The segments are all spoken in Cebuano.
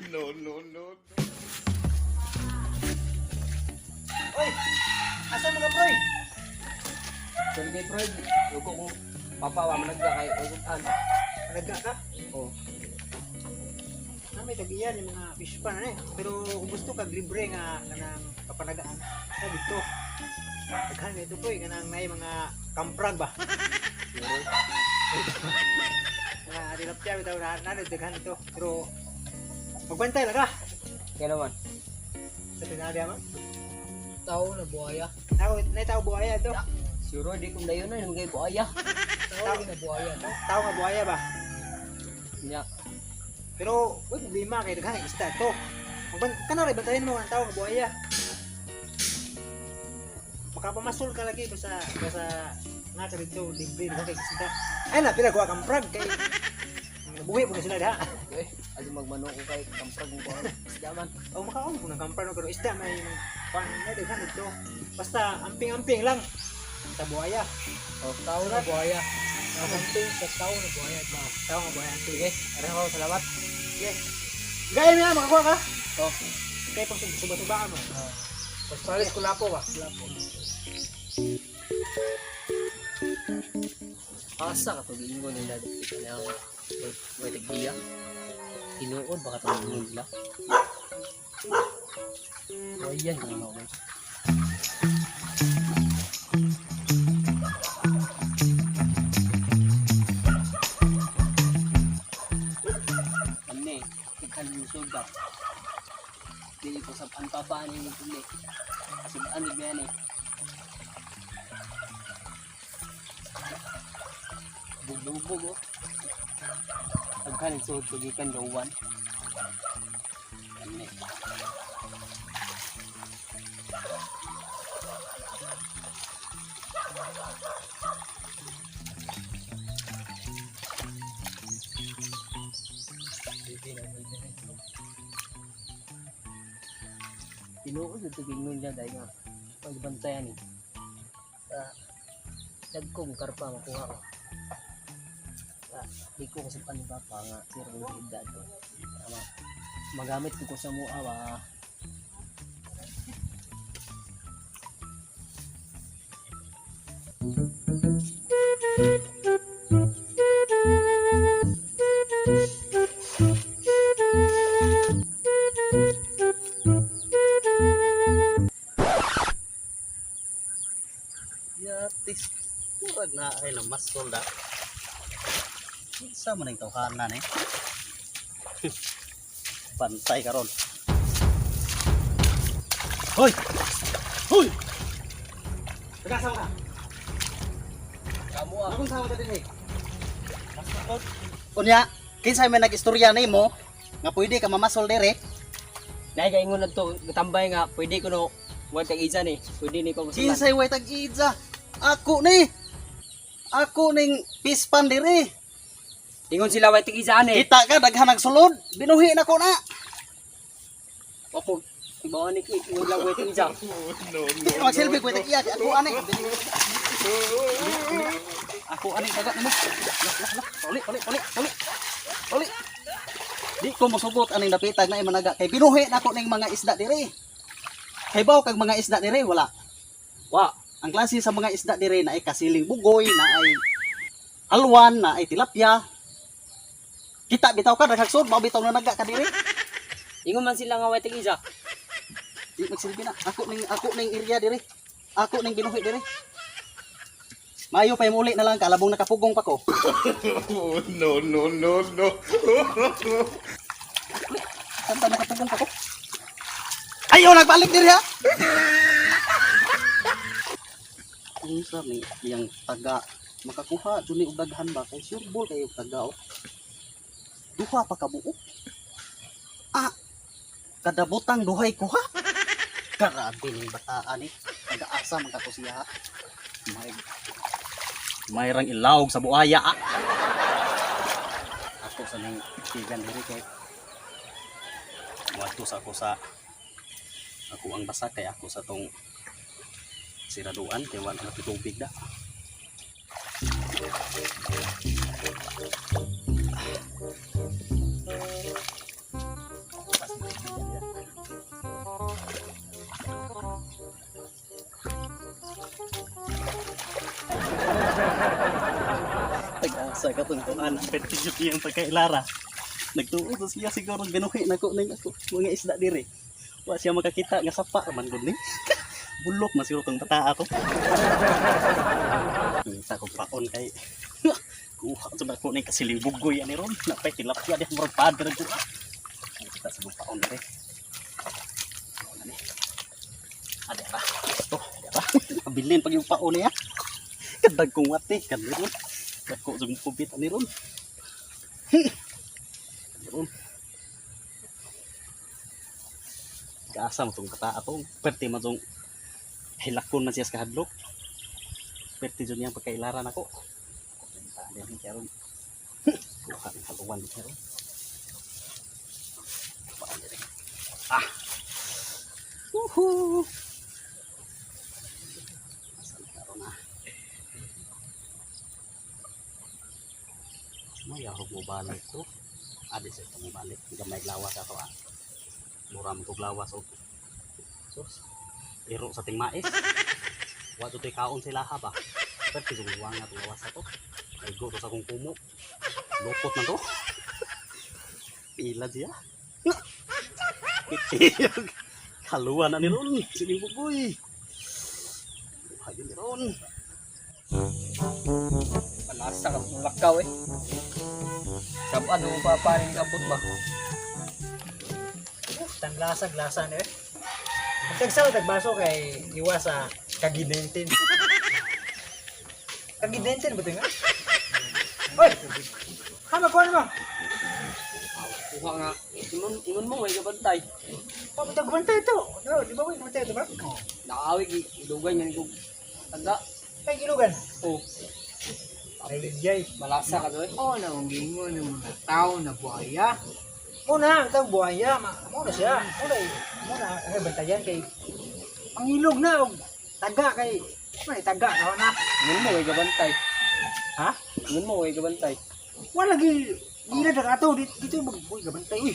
No, no, no. Oy! Asa mga proy? Sorry kay Freud, lugo ko papa wa managga kay ugutan. Nagga ka? Oh, Na may tagiyan yung mga fish pan ano eh. Pero kung gusto kag libre nga kanang kapanagaan. Sa dito. Daghan ito proy kanang nay mga kamprag ba. meron. Mga tilapia bitaw na na daghan ito. Pero magbantay lang ka. Kaya naman. Sa pinadya man. Tao na buhaya. Tao, nay tao buhaya ito. Siguro di kong dayon na yung kay buaya. Tao na buhaya. No? Tao nga buhaya ba? Nya, Pero wala problema kay daghan isda to. Magban kana rin bantayan mo ang tao nga buhaya. Makapamasol ka lagi basta basta nga ka dito libre daghan kay isda. Ay na pila kuha kang prag kay nabuhi po na sila diha. eh, adi magmano ko kay kamprag mo ko. Isda man. O makaon po ng kamprag no pero isda may kuan na daghan dito. Basta amping-amping lang sa buhaya. Oh, Tao na buhaya. Something sa tao na buhaya. Oh, tao nga buhaya. sige. Areho, salamat. Sige. Gaya mo na makakuha ka. Oh, Kay pag suba-subaan mo. Pastalis ko lapo ba? Lapo. asa ka to giingon nila dito na way tagbiya. Tinuod baka to giingon nila. Wayan ko na ako. Kami, ikalusog ba? Dili ko sa pantapaan yung tuli. Kasi ano ba yan eh? Bugbog oh. Pagkanin suod ko gikan gawan. Kami. Tinuod ito gingon niya dahil nga pagbantayan eh. Sa dagkong karpa makuha ko. Ah, di ko kasi paano papa nga sir yung isda to. Tama. Magamit ko sa mua ba. Yatis, murag na ay na mas solda. Sa man ang tawhana ni. Pantay karon. Hoy! Hoy! Taga ka. Kamu ah. Akong sama ka din eh. Unya, kinsay may nag-istorya nimo nga pwede ka mamasol dire? Dahil ka ingon na to, tambay nga, pwede ko no, wag tag isa ni, pwede ni ko masulan. Kinsay way tag-idza? Ako ni. Ako ning pispan dire. Ingon sila way tag isa ni. Kita ka daghan ang sulod. Binuhi na ko na. Ako, ibawan ni ko, ingon lang way tag isa. No, Di ka magsilbi ko tag iya ako ani. Ako ani taga nimo. Lah lah lah. Uli uli uli uli. Uli. Di ko mosugot aning dapitag na imanaga kay binuhi nako ning mga isda dire. Kay baw kag mga isda dire wala. Wa, Ang klase sa mga isda dire na ay kasiling bugoy, na ay alwan, na ay tilapia. Kita bitaw ka daghagsod, mao bitaw na naga ka dire. ingon man sila nga way tag isa. Di magsilbi na. Ako ning area dire. Ako ning binuhi dire. Maayo pa muli na lang kalabong nakapugong pa ko. no, no, no, no. Santa nakapugong pa ko. Ayo nagbalik dire ha. Unsa may iyang taga makakuha jud ni og daghan ba kay sure ball kayo taga oh. Duha pa ka buok. Ah, kada butang duhay kuha. Grabe ning bataan eh. Taga-asa man ka to siya ha. May mayrang ilawog sa buaya ah. Ako sa ning tigan diri kay moadto sa ako sa ako ang basa kay ako sa tong siraduan kay wala na tubig da. Tag-asa ka tong tuan. Pwede jud iyang pagkailara. Nagtuo to siya siguro binuhi nako ning ako mga isda diri. Wa siya makakita nga sapa man gud ni. Bulok man siguro tong bataa to. Sa kong paon kay kuha to na ko ning kasiling bugoy ani ron. Napay tilapia di murag pad ra ko. Kita sa kong paon diri. Ano ni? Ade ra. Ito, ade ra. Abilin pag yung paon niya. Kadag kong wati, kadlon. Dako jud kubit ani ron. Ani ron. Kaasa mo tong kata atong perte man tong hilakon man siya sa kahadlok. Perte jud niyang pagkailaran ako. Ani karon. Kuha ng haluan ni karon. Paon diri. Ah. Woohoo! Asa na karon ah? May ahog mo balik to. Adi sa ito mo balik. Gamay lawas ato ah. Mura mo tog lawas og. Sus. Iro sa ting mais. Wa to to'y kaon sila ha ba. Pero kung nga itong lawas ato. Ay go to sa kong kumo. Lupot na to. Pila siya. Kitiyog. Kaluwa na ni Ron. Sining bugoy. Ayun ni Ron. Malasa ka kung lakaw eh. Sabaan mo papa rin kapot ba? Tanglasa, glasa na eh. Pagtagsaw, tagbaso kay iwas sa kagidenten. Kagidenten ba ito nga? Oy! Ha, magkuhan mo! Kuha nga. Ingon, ingon mo, may kabantay. Papunta gumantay ito! No, di ba may gumantay ito ba? Nakaawig, ilugay nga ni kong taga. Ay, gilugan. Oh, Ay, yay. malasa ka doon. Oh, na ang gingon ng mga tao na buhaya. Muna, ang tawag buhaya. Muna siya. Muna, eh. Muna, ay, bantayan kay... Ang ilog na, og taga kay... May taga, na na. Ingon mo, may kabantay. Ha? Ingon mo, may kabantay. Wala lagi gila na ato dito dito mag uy gabantay uy.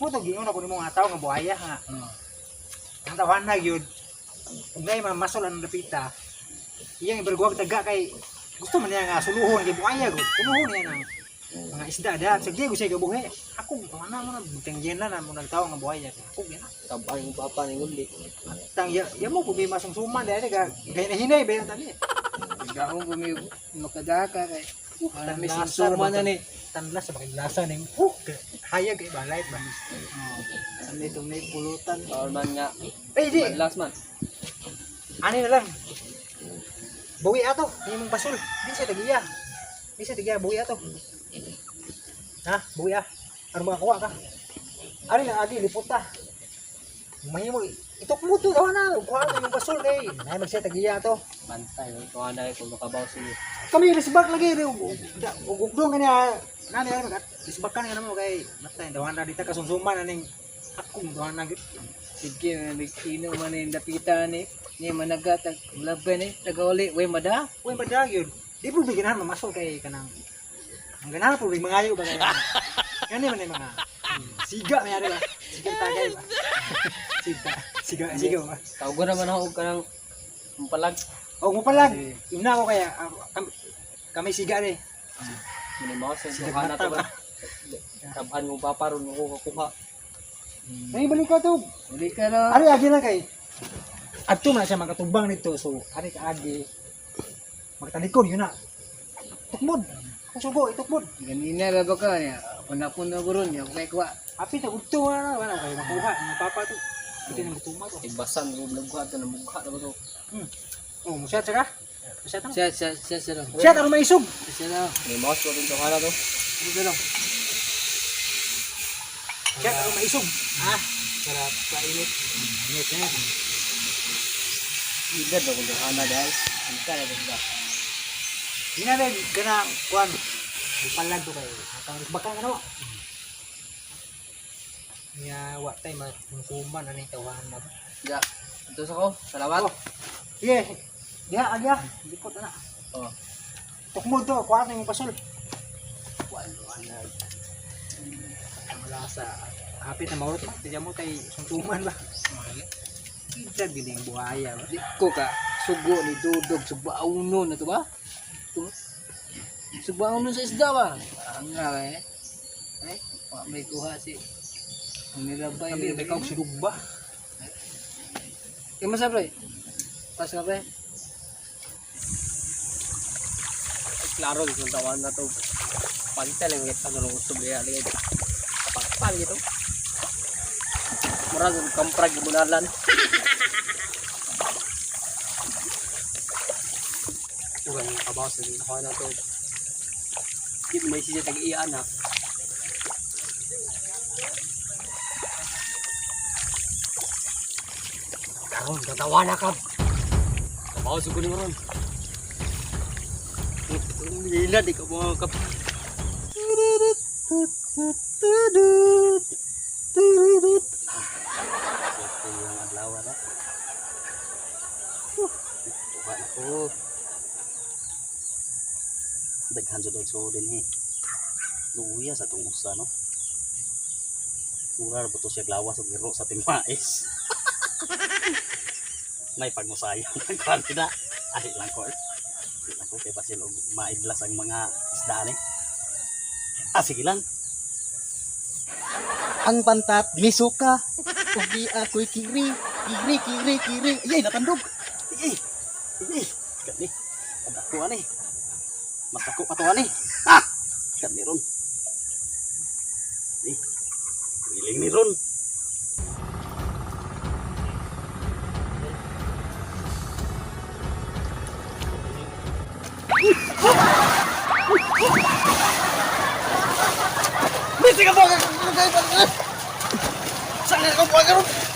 Mo to gingon ako nimo nga tawo nga buhaya ha. Ang tawahan na gyud. Ug nay mamasol ang dapita. Iyang iberguwag taga kay gusto man niya nga suluhon kay buhaya gud. Suluhon niya ng mga isda da. Sa di ko siya gabuhi. Ako tawanan mo na butang na na mo nagtawo nga buhaya. Ako gyud. Sabaan mo papa rin ulit. Tang ya, ya mo problema sa suman dahil ga gay na hinay ba tani. Gahong bumi makadaka kay. Para may Tanglasa sunsuma ba na ni. Tanlas sa pakiglasa ning hayag kay balay ba. Ano itong may pulutan. Bawal man nga. Ay di. Madlas man. Ani na lang. Buwi ato, imong basol. Di siya tagiya. Di siya tagiya, buwi ato. Ha, buwi ah. Aron makakuha ka. Ani lang agi lipot ta. Mahimo itok mo to daw na, kuha na imong basol kay. Nay mag siya tagiya ato. Bantay. Kuha na kung makabaw siya. Kami risbak lagi ri ug ugdong kanya nani ay mag risbak ka na mo kay matay dawan na dita kasumsuman aning akong dawan na gyud. Sige, may ino man yung dapita ni. Ni managa tag laban ni tagauli way mada. Uy, madag yun. Di po bigyan mamasol kay kanang ang ganahan po big mangayo ba kay gani man yung mga siga may ari ba siga tagay ba siga siga siga ba. Tawag naman ako ka ng palag. O mo palag ina ko kaya ah, kami siga ni. Minimaw sa Siga kuha na mata to ba? ba? Sabaan mo papa ron ako kakuha. May balik ka to. Uli ka na. Ari agi lang kay adto man siya makatubang nito, so ari ka agi magtalikod yun na tukmod kung sugo itukmod. Ganina ra ba ka niya? Punapun na gurun niya kay kuha. Api ta udto na wala kay makuha mga papa to ito nang gutuma to. Ibasan ko nagbuhat na nabugha na ba to? Oh, musyat siya ka? Musyat ka? Siya siya siya siya lang. Siya, aron maisog. Siya lang. Minimaw sa rin kuha na to. Siya lang. Siya, aron maisog. Ah, Sarap kainit. init na. Idad ako kuha na dahil. Bantay na ba? Di na rin, ganang, kuan. Ipalag to kayo. Atang baka ano. Nya, wa tay matungkuman ano yung tawahan na. Ya. Ito sa ko. Salamat. Oh. Sige, diha, agya. Likot na. Oh. Tukmod to, kuha na yung pasol. Wala na. Wala sa hapit na maurot ba? Tiyan mo tay sumsuman ba? Kinsa gini ang buhaya ba? Di ko ka sugo ni dudog sugbaunon na to ba? Sugbaunon sa isda ba? Ang nga eh. Eh, wa may kuha si ang nilabay. Kami may kaog sinugba. ba? Eh, masa pre? Pas ka pre? Klaro yung tawan na to. Pagita lang kita ano gusto biya ali. Pagpal gitu. Murag kamprag bunalan. Urang kabaw sa nakuha na to. Di may siya tag-iya na. Karon tatawa na ka. Kabaw sa kuning ron. Lila di ka mo kap. Ito yung adlaw na. Tuka na ko. Daghan jud og din he. Luya sa tong usa no. Mura ra ba to siya glawas og giro sa timais. May pagmusayang ang kuan na. Ay lang ko eh. Di lang ko kay basin og maidlas ang mga isda ni. Ah sige lang. Ang pantat misuka. Ug di ako'y kiri. Kiri, kiri, kiri. Ayay, natandog. Ayay. Ayay. Kani. Dako ani. Mas dako pa to ani. Ha! Kani ron. Eh. Giling ni ron. Misi ka ba? Saan ka ba?